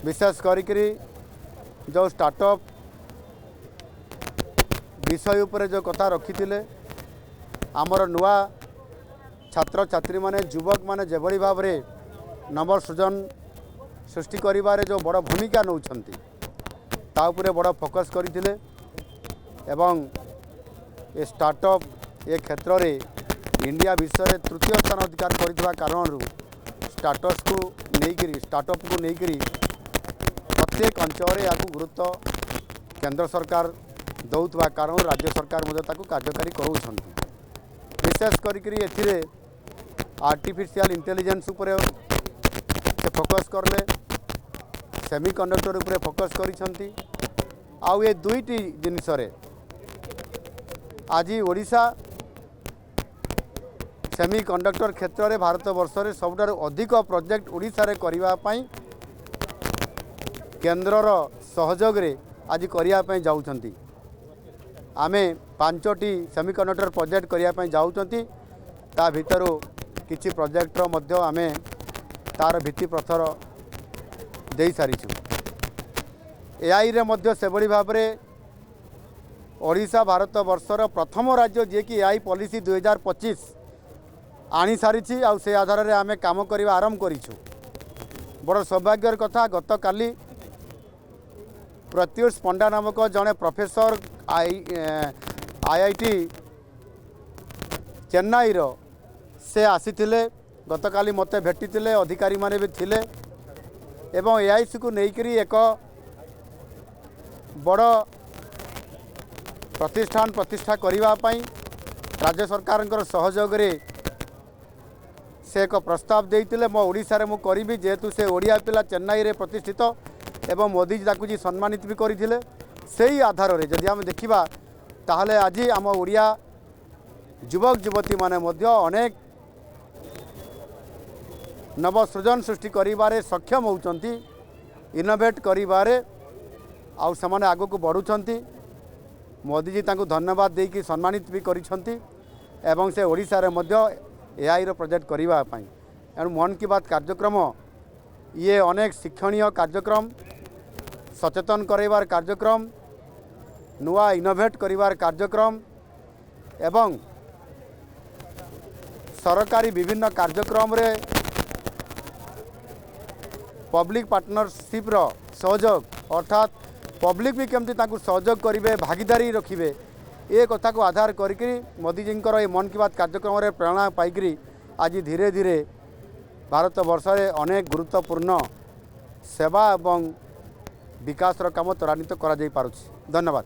ବିଶେଷ କରିକିରି ଯେଉଁ ଷ୍ଟାର୍ଟଅପ୍ ବିଷୟ ଉପରେ ଯେଉଁ କଥା ରଖିଥିଲେ, ଆମର ନୂଆ ଛାତ୍ରଛାତ୍ରୀମାନେ, ଯୁବକମାନେ ଯେଭଳି ଭାବରେ ନବସୃଜନ ସୃଷ୍ଟି କରିବାରେ ଯେଉଁ ବଡ଼ ଭୂମିକା ନେଉଛନ୍ତି, ତା ଉପରେ ବଡ଼ ଫୋକସ୍ କରିଥିଲେ। ଏବଂ ଏ ଷ୍ଟାର୍ଟଅପ୍ ଏ କ୍ଷେତ୍ରରେ ଇଣ୍ଡିଆ ବିଶ୍ୱରେ ତୃତୀୟ ସ୍ଥାନ ଅଧିକାର କରିଥିବା କାରଣରୁ ଷ୍ଟାର୍ଟଅପ୍ସକୁ ନେଇକରି, ଷ୍ଟାର୍ଟଅପ୍କୁ ନେଇକରି ପ୍ରତ୍ୟେକ ଅଞ୍ଚଳରେ ଏହାକୁ ଗୁରୁତ୍ୱ କେନ୍ଦ୍ର ସରକାର ଦେଉଥିବା କାରଣରୁ ରାଜ୍ୟ ସରକାର ମଧ୍ୟ ତାକୁ କାର୍ଯ୍ୟକାରୀ କରାଉଛନ୍ତି। ବିଶେଷ କରିକିରି ଏଥିରେ ଆର୍ଟିଫିସିଆଲ ଇଣ୍ଟେଲିଜେନ୍ସ ଉପରେ ସେ ଫୋକସ୍ କଲେ, ସେମି କଣ୍ଡକ୍ଟର ଉପରେ ଫୋକସ୍ କରିଛନ୍ତି। ଆଉ ଏ ଦୁଇଟି ଜିନିଷରେ ଆଜି ଓଡ଼ିଶା ସେମି କଣ୍ଡକ୍ଟର କ୍ଷେତ୍ରରେ ଭାରତବର୍ଷରେ ସବୁଠାରୁ ଅଧିକ ପ୍ରୋଜେକ୍ଟ ଓଡ଼ିଶାରେ କରିବା ପାଇଁ କେନ୍ଦ୍ରର ସହଯୋଗରେ ଆଜି କରିବା ପାଇଁ ଯାଉଛନ୍ତି। ଆମେ 5ଟି ସେମି କଣ୍ଡକ୍ଟର ପ୍ରୋଜେକ୍ଟ କରିବା ପାଇଁ ଯାଉଛନ୍ତି। ତା ଭିତରୁ କିଛି ପ୍ରୋଜେକ୍ଟର ମଧ୍ୟ ଆମେ ତାର ଭିତ୍ତିପ୍ରସ୍ତର ଦେଇସାରିଛୁ। ଏଆଇରେ ମଧ୍ୟ ସେଭଳି ଭାବରେ ଓଡ଼ିଶା ଭାରତବର୍ଷର ପ୍ରଥମ ରାଜ୍ୟ, ଯିଏକି ଏଆଇ ପଲିସି 2025 ଆଣିସାରିଛି, ଆଉ ସେ ଆଧାରରେ ଆମେ କାମ କରିବା ଆରମ୍ଭ କରିଛୁ। ବଡ଼ ସୌଭାଗ୍ୟର କଥା, ଗତକାଲି ପ୍ରତ୍ୟୁଷ ପଣ୍ଡା ନାମକ ଜଣେ ପ୍ରଫେସର ଆଇଆଇଟି ଚେନ୍ନାଇର, ସେ ଆସିଥିଲେ, ଗତକାଲି ମୋତେ ଭେଟିଥିଲେ, ଅଧିକାରୀମାନେ ବି ଥିଲେ ଏବଂ ଏଆଇସିକୁ ନେଇକରି ଏକ ବଡ଼ ପ୍ରତିଷ୍ଠାନ ପ୍ରତିଷ୍ଠା କରିବା ପାଇଁ ରାଜ୍ୟ ସରକାରଙ୍କର ସହଯୋଗରେ ସେ ଏକ ପ୍ରସ୍ତାବ ଦେଇଥିଲେ, ମୋ ଓଡ଼ିଶାରେ ମୁଁ କରିବି। ଯେହେତୁ ସେ ଓଡ଼ିଆ ପିଲା, ଚେନ୍ନାଇରେ ପ୍ରତିଷ୍ଠିତ ଏବଂ ମୋଦିଜୀ ତାକୁ ଯେ ସମ୍ମାନିତ ବି କରିଥିଲେ, ସେଇ ଆଧାରରେ ଯଦି ଆମେ ଦେଖିବା, ତାହେଲେ ଆଜି ଆମ ଓଡ଼ିଆ ଯୁବକ ଯୁବତୀମାନେ ମଧ୍ୟ ଅନେକ ନବସୃଜନ ସୃଷ୍ଟି କରିବାରେ ସକ୍ଷମ ହେଉଛନ୍ତି, ଇନୋଭେଟ୍ କରିବାରେ, ଆଉ ସେମାନେ ଆଗକୁ ବଢ଼ୁଛନ୍ତି। ମୋଦିଜୀ ତାଙ୍କୁ ଧନ୍ୟବାଦ ଦେଇକି ସମ୍ମାନିତ ବି କରିଛନ୍ତି ଏବଂ ସେ ଓଡ଼ିଶାରେ ମଧ୍ୟ ଏଆଇର ପ୍ରୋଜେକ୍ଟ କରିବା ପାଇଁ। ଏଣୁ ମନ୍ କି ବାତ୍ କାର୍ଯ୍ୟକ୍ରମ ଇଏ ଅନେକ ଶିକ୍ଷଣୀୟ କାର୍ଯ୍ୟକ୍ରମ, ସଚେତନ କରାଇବାର କାର୍ଯ୍ୟକ୍ରମ, ନୂଆ ଇନୋଭେଟ୍ କରିବାର କାର୍ଯ୍ୟକ୍ରମ ଏବଂ ସରକାରୀ ବିଭିନ୍ନ କାର୍ଯ୍ୟକ୍ରମରେ ପବ୍ଲିକ୍ ପାର୍ଟନରସିପ୍ର ସହଯୋଗ, ଅର୍ଥାତ୍ ପବ୍ଲିକ୍ ବି କେମିତି ତାଙ୍କୁ ସହଯୋଗ କରିବେ, ଭାଗିଦାରୀ ରଖିବେ, ଏ କଥାକୁ ଆଧାର କରିକିରି ମୋଦିଜୀଙ୍କର ଏ ମନ୍ କି ବାତ୍ କାର୍ଯ୍ୟକ୍ରମରେ ପ୍ରେରଣା ପାଇକରି ଆଜି ଧୀରେ ଧୀରେ ଭାରତବର୍ଷରେ ଅନେକ ଗୁରୁତ୍ୱପୂର୍ଣ୍ଣ ସେବା ଏବଂ ବିକାଶର କାମ ତ୍ୱରାନ୍ୱିତ କରାଯାଇପାରୁଛି। ଧନ୍ୟବାଦ।